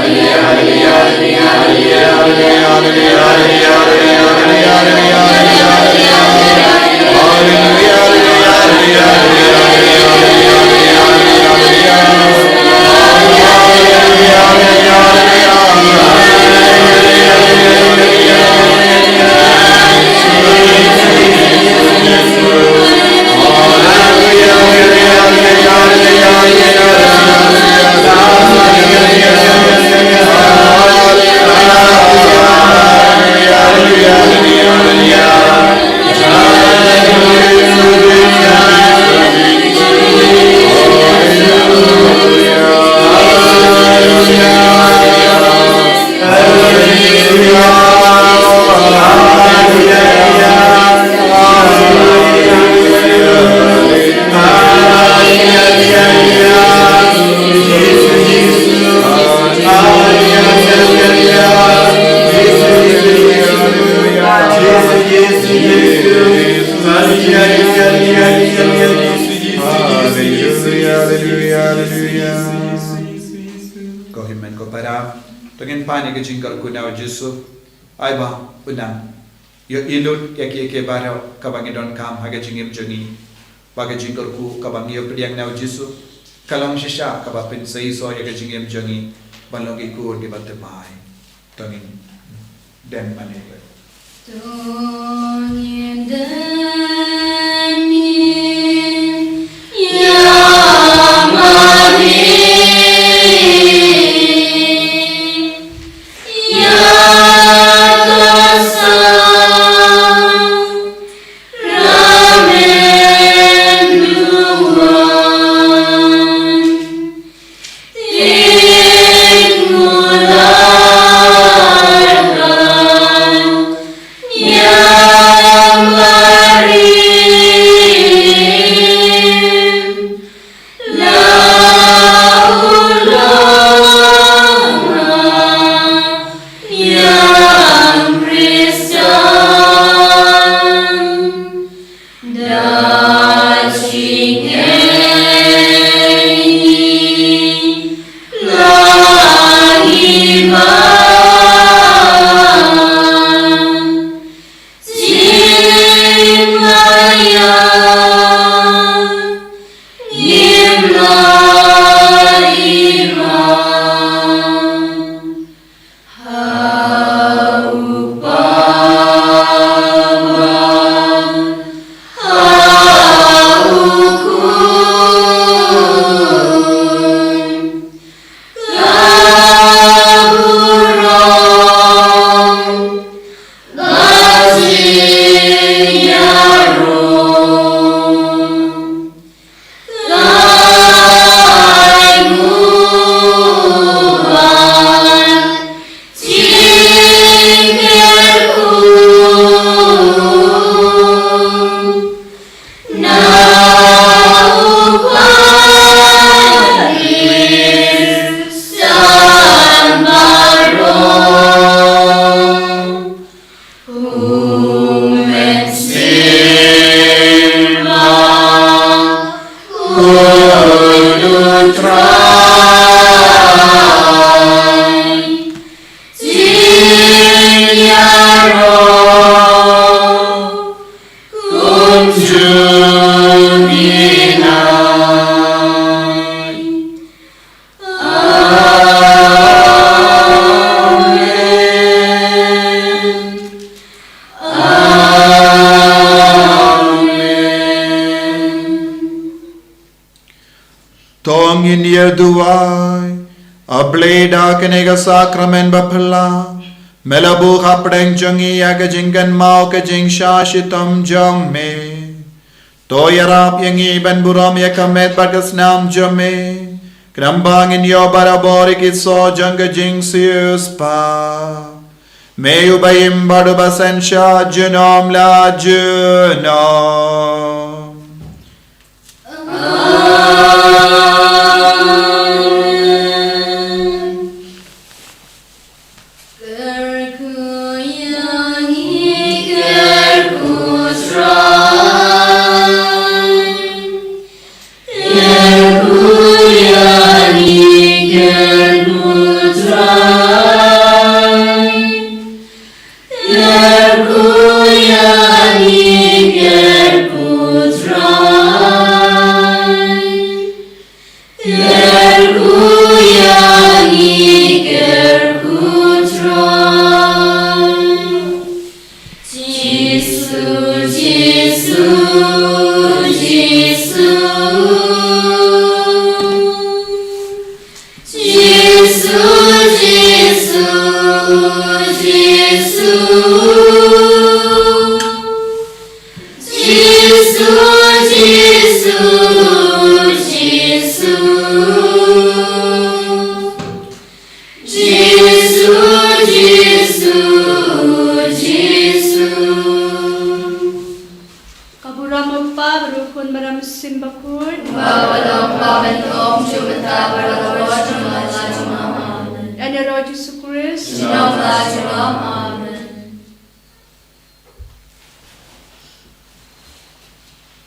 Ko hynmen ko para, to ngin pan ïa ka jingkyrkhu na u Jisu. Ai ba u nang ïohi lut ïa kiei kiei baroh kaba ngi donkam ha ka jingim jong ngi. Ba ka jingkyrkhu kaba ngi ïoh pdiang na u Jisu ka long shisha kaba pynseisoh ïa ka jingim jong ngi ban long ki kur kiba thymmai. To ngin dem mane. To ngin dem mane. Ïa mane. U Mynsiem Bakhuid, U Trai, jin ïaroh kumjuh ngin ai. Amen. Amen. To ngin ïa duwai. A Blei, da kane ka sakramen baphylla, me la buh hapdeng jong ngi ïa ka jingkynmaw ka jingshah shitom jong me. To ïarap ïa ngi ban burom ïa ka met bad ka snam jong me, khnang ba ngin ïoh barabor ïa ki soh jong ka jingsiewspah. Me uba im bad uba synshar junom la junom. Amen. Kyrkhu ïa ngi, kyrkhu Trai. Kyrkhu ïa ngi, kyrkhu Trai. Kyrkhu ïa ngi, kyrkhu Trai. Kyrkhu ïa ngi, kyrkhu Trai. Jisu, Jisu, Jisu. Jisu, Jisu, Jisu. Jisu, Jisu, Jisu. Jisu, Jisu, Jisu. Ka burom u Kpa bad u Khun bad u Mynsiem Bakhuid. Ba ka long ba mynta, kumjuh mynta bad baroh shi. Amen. Ïa ngi ruh Jisu Khrist. Shnong la shnong. Amen.